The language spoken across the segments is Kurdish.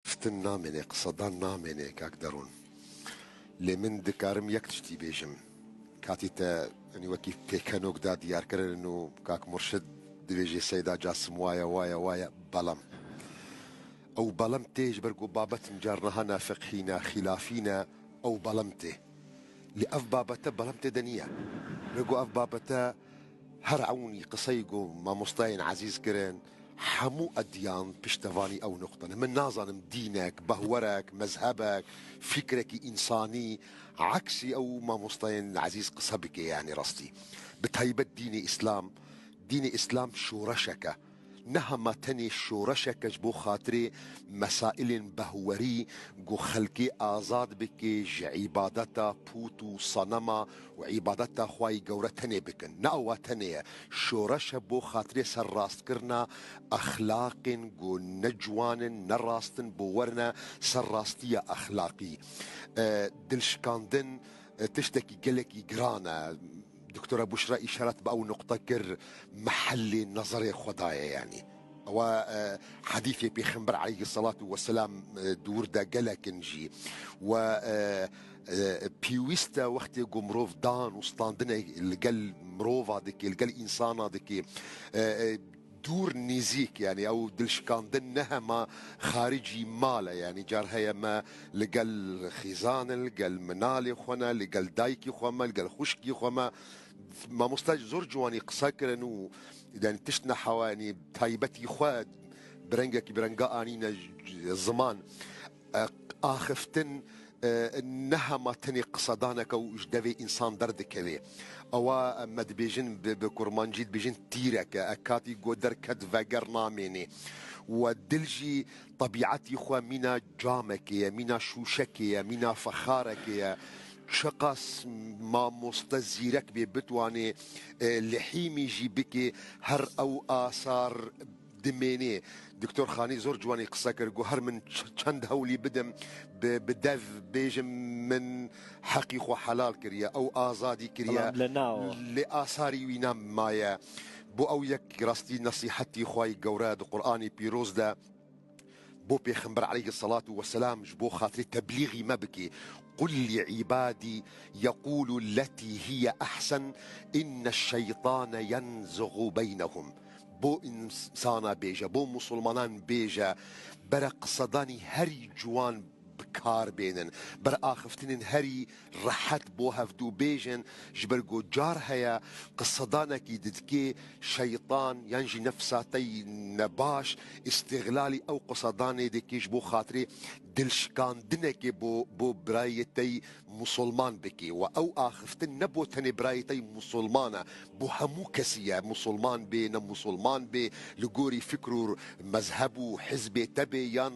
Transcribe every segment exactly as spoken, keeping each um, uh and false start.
Fitin namêne, qisedan namêne, kak Derûn. Lê min dikarim yek tiştî bêjim. Katî te, yanî wekî pêkenok da diyarkirin û kak Murşid dibêje Seyda Casim waye, waye, waye, belam. Ew belam tê ji ber ku babetin carna hana fiqhî ne, xîlafî ne, ew belam tê. Lê ev babete belam tê de niye. Ber ku ev babete her ewnî qiseyê ku mamostayên ezîz kirin, hemû edyan piştevanî ew nuqte ne. Min nazanim dînek, behwerek, mezhebek, fikrekî însanî, eksî ew mamostayên ezîz qise bike, yanî rastî. Bi taybet dînê Îslam, dînê Îslam şoreşek e. Ne hema tenê şoreşek e ji bo xatirê mesailên behwerî ku xelkê azad bike ji îbadeta pût û sanema û îbadeta xwayî gewre tenê bikin. Ne ewa tenê ye. Şoreş e bo xatirê serrastkirina exlaqên ku ne ciwan in, ne rast in, bo werine ser rastiya exlaqî. E, dilşikandin, e, tiştekî gelekî giran e. Doktora Buşra îşaret bi ew nuqte kir, mehellê nezerê xwe daye, yanî. Ewa, e, hedîfê Pêxember aleyhisselatu vesselam, e, di wir de gelek in jî. We, e, e, pêwîst e wextê ku mirov dan û standine li gel mirova dike, li gel însana dike, e, e, dûr nêzîk, yanî ew dilşikandin ne hema xaricî mal e, yanî car heye me li gel xîzan in, li gel minalê xwe ne, li gel dayikî xwe me, li gel xwişkî xwe me. Mamosta zor ciwanî qise kirin û, yanî tişt nehewa, yanî taybetî xwe bi rengekî bi renga anîne ziman. E, axiftin, e, ne hema tenê qisedaneke û ji devê însan derdikeve. Ewa, e, me dibêjin bi, bi kurmancî dibêjin tîreke, e, katî ku derket veger namênê. We dil jî tebîetî xwe mîna camekê ye, mîna şûşekê ye, mîna fexarekê ye. Çiqas mamoste zîrek bê, bitwanê, e, lihîmî jî bike, her ew asar dimênê. Doktor Xanî zor ciwanî qise kir, got, her min ç-, çend hewlî bidim, bi, bi dev bêjim, min heqî xwe helal kiriye, ew azadî kiriye. Belam li nawo. Lê asarî wî nemaye. Bo ew yek rastî nesîhetî xwe yî gewre di Qur'anî pîroz de bo Pêxember aleyhisselatu vesselam ji bo xatirê teblîxî me bikî. قل لعبادي يقولوا التي هي أحسن إن الشيطان ينزغ بينهم. Bo însana bêje, bo musulmanan bêje, bere qisedanî herî ciwan bi kar bênin, bere axiftinên herî rehet bo hevdû bêjin, ji ber ku car heye qisedanekî didikê şeytan yan jî nefsa te yî nebaş îstixlalî ew qisedanê dike ji bo xatirê dilşikandinekê bo, bo birayê te yî musulman bike. We ew axiftin ne bo tenê birayê te yî musulman e, bo hemû kesî ye, musulman bê, ne musulman bê, li gorî fikr û mezheb û hizbê te bê yan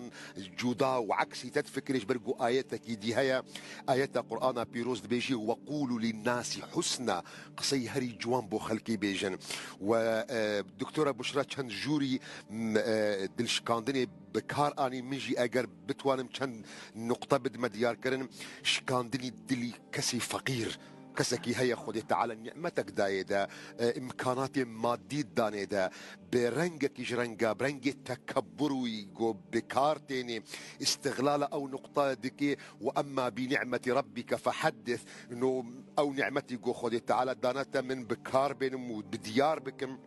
cuda û eksî te difikirê, ji ber ku ayetekî dî heye, ayeta Qur'ana pîroz dibêjî, "Weqûlû linnasî husna", qisey herî ciwan bo xelkê bêjin. We, e, Doktora Buşra çend jûrî, m, e, dilşikandinê bi kar anî, min jî eger bitwanim çend nuqte bidime diyarkirin, şikandinî dilî kesî feqîr, kesekî heye Xwedê Teala nîmetek dayê de, e, îmkanatê madî danê de, bi rengekî ji renga, bi rengê tekebburî ku bi kar tênê, îstixlala ew nuqta dike, "Ve emma bi ni'meti rabbike fehaddis", no ew nîmetî ku Xwedê Teala dane te min bi kar bênim û bi diyar bikim.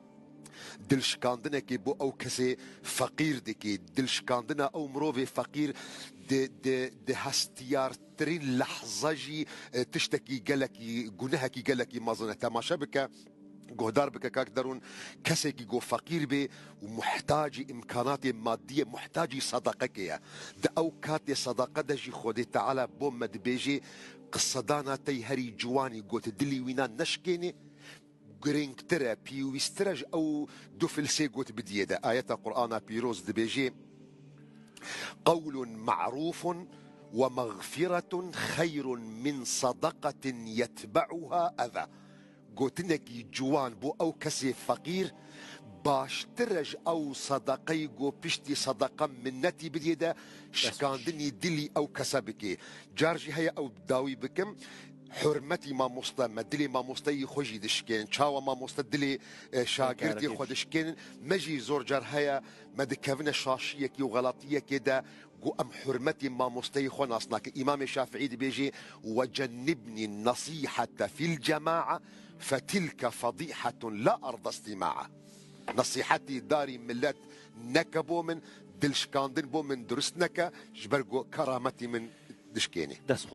Dilşikandinekê bo ew kesê feqîr dikê. Dilşikandina ew mirovê feqîr di, di, di hestiyartirîn lehza jî, e, tiştekî gelekî, gunehekî gelekî mezin e. Temaşe bike, guhdar bike, kak Derûn, kesekî ku feqîr bê û muhtacî îmkanatê madî ye, muhtacî sedaqekê ye. Di ew katê sedaqa de jî Xwedê Teala bo me dibêjê, qisedana te yî herî ciwanî got, dilî wîna neşkênê, girîngtir e, pêwîstir e ji ew du filsê got bidiyê de. Ayeta Qur'ana pîroz dibêjê, "Qewlun ma'rûfun ve mexfiretun xeyrun min sadaqatin yetbe'uha eza." Gotinekî ciwan bo ew kesê feqîr baştir e ji ew sadaqeyî ku piştî sadaqa minnetî bidiyê de şikandinî dilî ew kese bikê. Car jî heye ew dawî bikim. Hurmetî mamoste, me dilê mamosteyî xwe jî dişkênin. Çawa mamoste dilê, e, şagirdê xwe dişkênin, me jî zor car heye, me dikevine şaşiyekê û xelatiyekê de ku em hurmetî mamosteyî xwe nas nakin. Îmamê Şafiî dibêjê: "Ve cennibnî nasîhete fil cema'a, fe tilke fedîhetun la arda îstîma'a." Nesîhetî darî milet neke bo min, dilşikandin bo min durust neke, ji ber ku kerametî min dişkênê. Dest